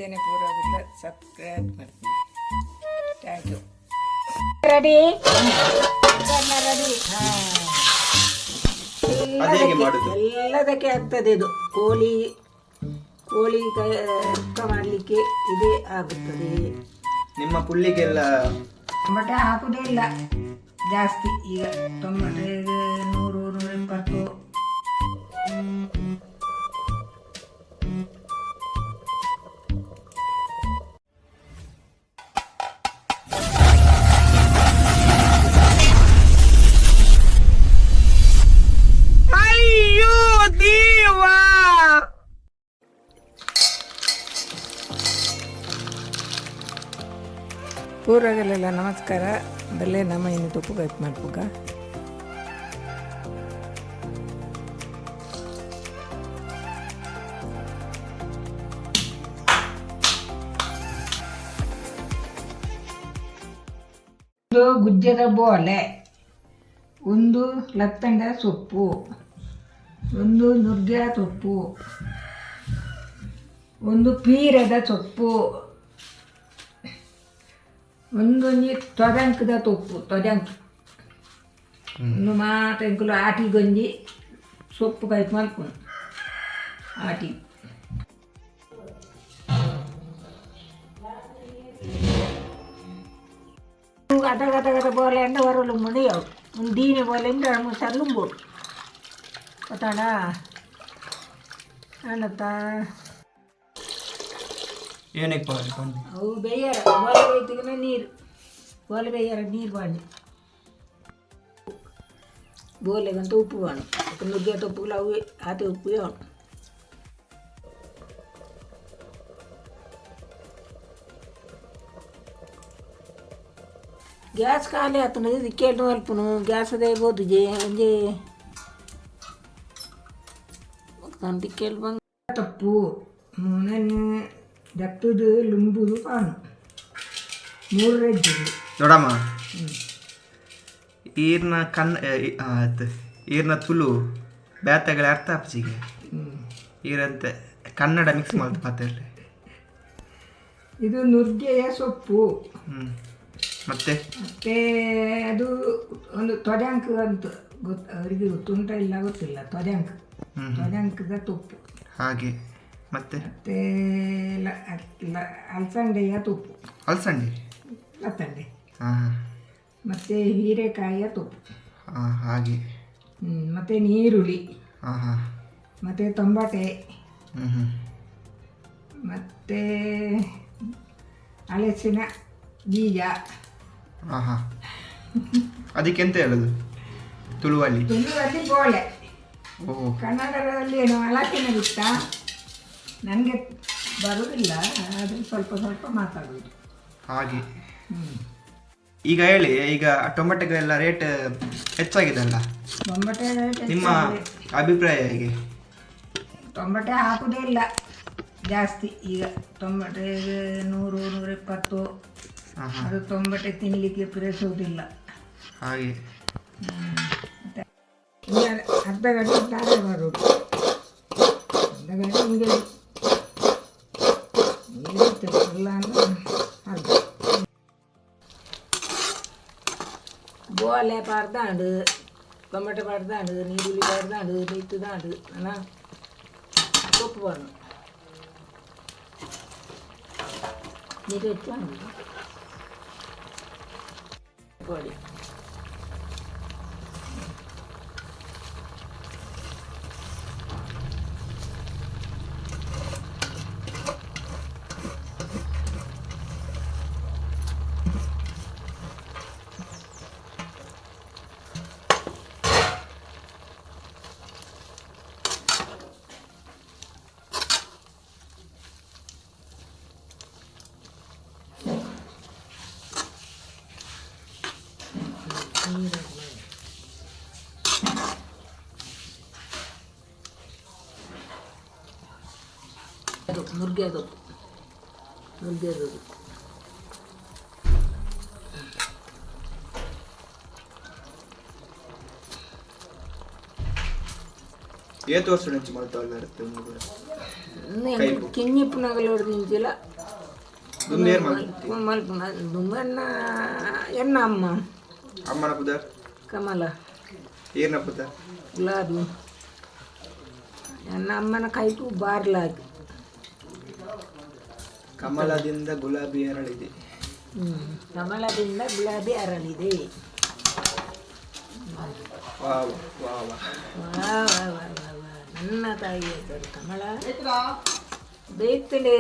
ಅಂಚನೆ ಪೂರ ಸಬ್ಸ್ಕ್ರೈಬ್ ಮಾಡ್ತೀನಿ. Thank you. Ready ready. ಅದು ಹೇಗೆ ಮಾಡುದು? ಎಲ್ಲದಕ್ಕೆ ಆಗ್ತದೆ ಇದು. ಕೋಳಿ ಕೋಳಿ ಸುಕ್ಕ ಮಾಡಲಿಕ್ಕೆ ಇದೇ ಆಗುತ್ತದೆ. ನಿಮ್ಮ ಪುಳ್ಳಿಗೆಲ್ಲ. ಟೊಮೆಟೊ ಹಾಕುವುದೇ ಇಲ್ಲ ಜಾಸ್ತಿ ಈಗ. ಟೊಮೆಟೊ 100, 120. ಪೂರ್ವಗಲೆಲ್ಲ ನಮಸ್ಕಾರ. ಬಲ್ಲೆ ನಮ್ಮ ಇನ್ನು ತುಪ್ಪ ಕೈಪ್ ಮಾಡ್ಪುಗ. ಒಂದು ಗುಜ್ಜದ ಬೋಲೆ, ಒಂದು ಲತ್ತಂಡ ಸೊಪ್ಪು, ಒಂದು ನುಗ್ಗೆ ಸೊಪ್ಪು, ಒಂದು ಪೀರದ ಸೊಪ್ಪು, ಒಂದೊಂಜಿ ತೊದಂಕದ ತೊಪ್ಪು. ತೊದಂಕ್ ಒಂದು ಮಾತ ಎಂಕುಲು ಆಟಿ ಗಂಜಿ ಸೊಪ್ಪು ಕೈಪ್ ಮಲ್ಪುನು ಆಟಿ. ಗಟ ಗಟ ಗಟ ಬೋಲೆ ಅಂಡ ಬರಲು ಮುಡಿಯವು. ಒಂದು ದೀನಿ ಬೋಲೆ ಇಂಡ ಸಲ್ಲುಂಬೋಡು ಗೊತ್ತಾಡ ಅಣ್ಣತ್ತ. ಏನಕ್ಕೆ ಪಾಡಿ ಪಂಡಿ? ಅವು ಬೇಯ್ಯಾರ ಬೋಲೆ ಬೇಯ್ತಿಗೆ ನೀರು, ಬೋಲೆ ಬೇಯ್ಯಾರ ನೀರು ಬಾಂಡಿ. ಬೋಲೆಗಂತ ಉಪ್ಪು ಬಾಣು, ನುಗ್ಗೆ ತೊಪ್ಪುಗಳು ಅವು ಆತೆ ಉಪ್ಪು ಅವನು. ಗ್ಯಾಸ್ ಖಾಲಿ ಆತನ ದಿಕ್ಕೇಳು ಅಲ್ಪನು ಗ್ಯಾಸ್ ಅದೇ ಬೋದುಜೆ ಒಂಜಿ ದಿಕ್ಕೇಳು ಬಂಗ ತಪ್ಪು ನನ್ನ ದತ್ತದು ಲುಂಬುದು ಕಾಣು ಮೂರು ರೆಜ್ಜು. ದೊಡಮ್ಮ, ಈರ್ನ ಕನ್ ಆತ್ ಈರ್ನ ತುಳು ಬ್ಯಾತಗಳ ಅರ್ಥ ಆಪ್ಜಿಗೆ. ಈರಂತೆ ಕನ್ನಡ ಮಿಕ್ಸ್ ಮಾಡ್ತು ಮಾತಾಡ್ಲಿ. ಇದು ನುಗ್ಗೆಯ ಸೊಪ್ಪು. ಮತ್ತೆ? ಮತ್ತೆ ಅದು ಒಂದು ತೊಜಂಕ್ ಅಂತ ಗೊತ್ತು ಅವರಿಗೆ, ಗೊತ್ತುಂಟ ಇಲ್ಲ ಗೊತ್ತಿಲ್ಲ. ತೊಜಂಕ್. ತೊಜಂಕದ ತುಪ್ಪು. ಹಾಗೆ, ಮತ್ತೆ? ಮತ್ತೆ ಅಲಸಂದೆಯ ತುಪ್ಪು. ಅಲಸಂಡೆ? ಲತ್ತಂಡೆ. ಹಾಂ. ಮತ್ತು ಹೀರೆಕಾಯಿಯ ತುಪ್ಪು. ಹಾಂ, ಹಾಗೆ. ಮತ್ತು ನೀರುಳ್ಳಿ. ಹಾಂ ಹಾಂ ಮತ್ತು ತೊಂಬಟೆ. ಹ್ಞೂ ಹ್ಞೂ ಮತ್ತು ಹಲಸಿನ ಬೀಜ. ಹಾಂ ಹಾಂ ಅದಕ್ಕೆ ಎಂತ ಹೇಳೋದು ತುಳುವಲ್ಲಿ? ತುಳುವಲ್ಲಿ ಬೋಳೆ. ಓಹ್. ಕನ್ನಡದಲ್ಲಿ ಏನು ಹಲಸಿನ ಬಿಟ್ಟ ನನಗೆ ಬರುವುದಿಲ್ಲ, ಆದರೆ ಸ್ವಲ್ಪ ಸ್ವಲ್ಪ ಮಾತಾಡೋದು. ಹಾಗೆ. ಈಗ ಹೇಳಿ, ಈಗ ಟೊಮೆಟೊಗೆಲ್ಲ ರೇಟ್ ಹೆಚ್ಚಾಗಿದೆ ಅಲ್ಲ? ತೊಂಬಟೆ ರೇಟ್. ನಿಮ್ಮ ಅಭಿಪ್ರಾಯ ಹೇಗೆ? ತೊಂಬಟೆ ಹಾಕುವುದೇ ಇಲ್ಲ ಜಾಸ್ತಿ ಈಗ. ತೊಂಬಟೆ 100, 120. ಹಾಂ ಹಾಂ ಅದು ತೊಂಬಟೆ ತಿನ್ನಲಿಕ್ಕೆ ಪ್ರೇಸುವುದಿಲ್ಲ. ಹಾಗೆ. ಮತ್ತೆ ಇನ್ನು ಅರ್ಧ ಗಂಟೆ ತಾರೆ ಬರೋದು, ಅರ್ಧ ಗಂಟೆ ಮುಗಿದು ಮುಗಿಯುತ್ತೆ ಇಲ್ಲ ಅಂದ್ರೆ ಅರ್ಧ. ಬೋಲೆ ಪಾಡ್ದಾಂಡು, ಟೊಮೆಟೊ ಪಾಡ್ದಾಂಡು, ನೀರುಳ್ಳಿ ಪಾಡ್ದಾಂಡು, ಬೈತುದಾಂಡು ಅಲ್ಲ ಸೊಪ್ಪು ಬಾರ್ದು ನೀರು ಹೆಚ್ಚಾಂಡು ಪೊಡಿ. ಅದು ನುಗ್ಗೆ, ಅದು ನುಗ್ಗೆ ಅದು. ಏತು ವರ್ಷ ನೆಂಚು ಮಾಡ್ತಾ ಇರುತ್ತೆ? ಕೈಪು. ಕಿನ್ನಿಪ್ಪುನಗಲೋಡು ತಿಂಚಿಲ್ಲ. ದುಂಬೇರ್ ಮಲ್ಪುತ್ತಿ? ಮಲ್ಪುನ ದುಂಬನ್ನ ಎನ್ನ ಅಮ್ಮ. ಅಮ್ಮನ ಪುದರ್? ಕಮಲ. ಏರ್ನ ಪುದರ್? ಗುಲಾಬಿ. ನನ್ನ ಅಮ್ಮನ ಕೈಪು ಬಾರ್ಲಾಗಿ. ಕಮಲದಿಂದ ಗುಲಾಬಿ ಅರಳಿದೆ. ಕಮಲದಿಂದ ಗುಲಾಬಿ ಅರಳಿದೆ. ವಾ ವಾ ವಾ. ವಾ ವಾ ವಾ ವಾ ವಾ. ನನ್ನ ತಾಯಿ ಹೆಸರು ಕಮಲ. ಬೇಯ್ತಂಡು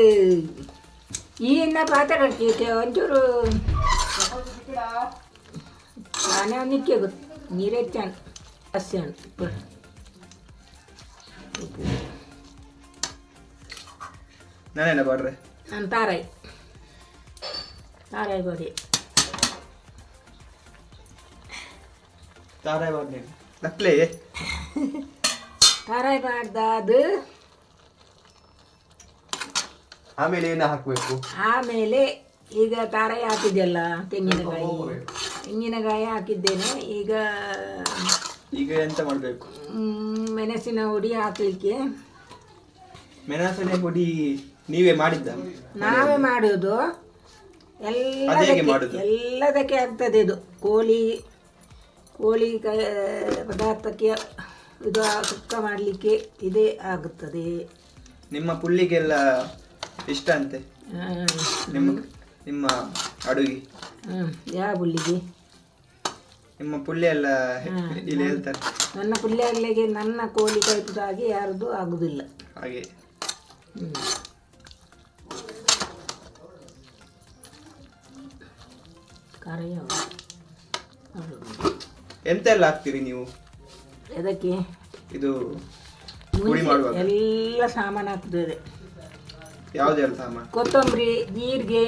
ಈ ಎನ್ನ ಪಾತ್ರ ಕಟ್ಟಿ ಒಂಚೂರು ತಾನೇ ನಿಕ್ಕೆ ಗೊತ್ತು ನೀರೆಚ್ಚಾಣ ಜಾಸ್ತಿ ಉಪ್ಪು. ನಾನೇನ ಬಾಡ್ರೆ? ನಾನು ತಾರಾಯಿ, ತಾರಾಯಿ ಬಡಿ. ತಾರಾಯ್ ಬಾಡ್ನೆ ನಕ್ಲೆ. ತಾರಾಯಿ ಮಾಡ್ದಾದು. ಆಮೇಲೆ ಏನು ಹಾಕಬೇಕು? ಆಮೇಲೆ ಈಗ ತಾರಾಯಿ ಹಾಕಿದ್ಯಲ್ಲ, ತೆಂಗಿನಕಾಯಿ, ತೆಂಗಿನಕಾಯಿ ಹಾಕಿದ್ದೇನೆ ಈಗ. ಈಗ ಎಂತ ಮಾಡಬೇಕು? ಮೆಣಸಿನ ಹುಡಿ ಹಾಕಲಿಕ್ಕೆ. ಮೆಣಸಿನ ಪುಡಿ ನೀವೇ ಮಾಡಿದ್ದ? ನಾವೇ ಮಾಡೋದು. ಅದು ಹೇಗೆ ಎಲ್ಲದಕ್ಕೆ ಮಾಡುದು? ಎಲ್ಲದಕ್ಕೆ ಆಗ್ತದೆ ಇದು. ಕೋಳಿ ಕೋಳಿ ಪದಾರ್ಥಕ್ಕೆ ಇದು ಸುಕ್ಕ ಮಾಡಲಿಕ್ಕೆ ಇದೇ ಆಗುತ್ತದೆ. ನಿಮ್ಮ ಪುಳ್ಳಿಗೆಲ್ಲ ಇಷ್ಟ ಅಂತೆ. ನಿಮ್ಮ ನಿಮ್ಮ ಅಡುಗೆ. ಯಾವ ಹುಲ್ಲಿಗೆ? ನಿಮ್ಮ ಪುಳ್ಳಿ ಎಲ್ಲ ಇಲ್ಲಿ ಹೇಳ್ತಾರೆ. ನನ್ನ ಪುಲ್ಯಾಗ್ಲಿಗೆ ನನ್ನ ಕೋಳಿ ಕೈಪುದಾಗಿ ಯಾರದ್ದು ಆಗುದಿಲ್ಲ. ಹಾಗೆ. ಖಾರ ಯಾವುದು? ಎಂತ ಎಲ್ಲ ಹಾಕ್ತೀರಿ ನೀವು? ಅದಕ್ಕೆ? ಇದು ಪುಡಿ ಮಾಡುವಾಗ. ಎಲ್ಲ ಸಾಮಾನು ಹಾಕ್ತದೆ. ಯಾವುದೆಲ್ಲ ಸಾಮಾನು? ಕೊತ್ತಂಬರಿ, ಜೀರಿಗೆ,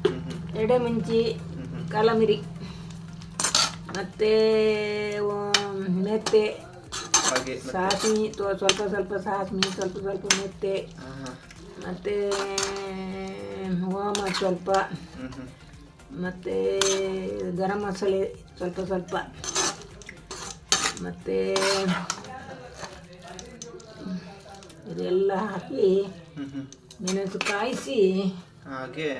ಹ್ಮ್ ಹ್ಮ್. ಎಡೆಮಿಂಚಿ, ಹ್ಮ್ ಹ್ಮ್. ಕಲಮಿರಿ ಮತ್ತು ಮೆಂತೆ. ಹಾಗೆ ಮತ್ತೆ? ಸಾಸ್ಮಿ, ಸ್ವಲ್ಪ ಸ್ವಲ್ಪ ಸಾಸ್ಮಿ, ಸ್ವಲ್ಪ ಸ್ವಲ್ಪ ಮೆಂತೆ. ಹಾ, ಹಾ. ಮತ್ತು ಓಮ ಸ್ವಲ್ಪ. ಹ್ಮ್ ಹ್ಮ್. ಮತ್ತು ಗರಂ ಮಸಾಲೆ ಸ್ವಲ್ಪ ಸ್ವಲ್ಪ, ಮತ್ತು ಇದೆಲ್ಲ ಹಾಕಿ ಹ್ಮ್ ಹ್ಮ್. ಮೆಣಸು ಕಾಯಿಸಿ. ಹಾಗೆ.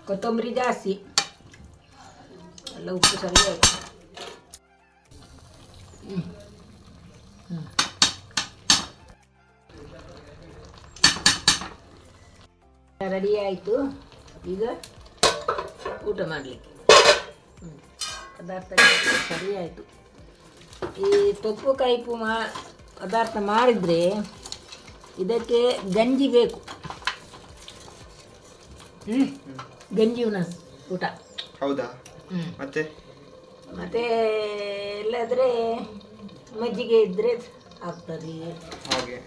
ಕೊತ್ತಂಬರಿ ಜಾಸ್ತಿ ಎಲ್ಲ, ಉಪ್ಪು ಸರಿ ಆಯ್ತು. ಹ್ಮ್. ಹ್ಮ್. ರೆಡಿ ಆಯಿತು. ಈಗ ಊಟ ಮಾಡಲಿಕ್ಕೆ. ಪದಾರ್ಥ ಸರಿ ಆಯಿತು. ಈ ತೊಪ್ಪು ಕೈಪು ಪದಾರ್ಥ ಮಾಡಿದರೆ ಇದಕ್ಕೆ ಗಂಜಿ ಬೇಕು. ಗಂಜಿ ಉಣಸ್ ಊಟ. ಹೌದಾ? ಹ್ಮ್. ಮತ್ತೆ? ಮತ್ತೆ ಇಲ್ಲದ್ರೆ ಮಜ್ಜಿಗೆ ಇದ್ದರೆ ಆಗ್ತದೆ. ಹಾಗೆ.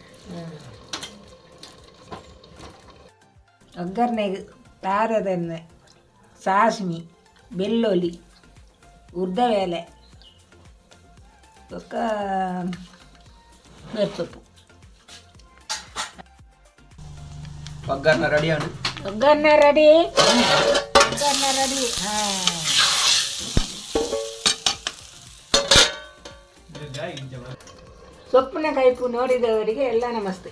ಒಗ್ಗರಣೆಗೆ ತಾರದೆಣ್ಣೆ, ಸಾಸ್ಮಿ, ಬೆಳ್ಳುಳ್ಳಿ, ಉದ್ದಬೇಳೆ, ಬೊಕ್ಕ ಮೆರ್ಸೊಪ್ಪು. ಒಗ್ಗರಣೆ ರೆಡಿ ಆಣು. ಒಗ್ಗರಣೆ ರೆಡಿ, ಒಗ್ಗರಣೆ ರೆಡಿ. ಹಾಂ. ಸೊಪ್ಪಿನ ಕೈಪು ನೋಡಿದವರಿಗೆ ಎಲ್ಲ ನಮಸ್ತೆ.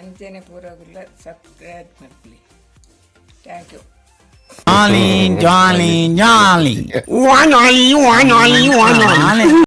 ಅಂಚೆನೆ ಪೂರಗುಲ್ಲ ಸಬ್ಸ್ಕ್ರೈಬ್ ಮಾಡ್ಲಿ. Thank you. Jolly, jolly, jolly. One, one, one, one, one.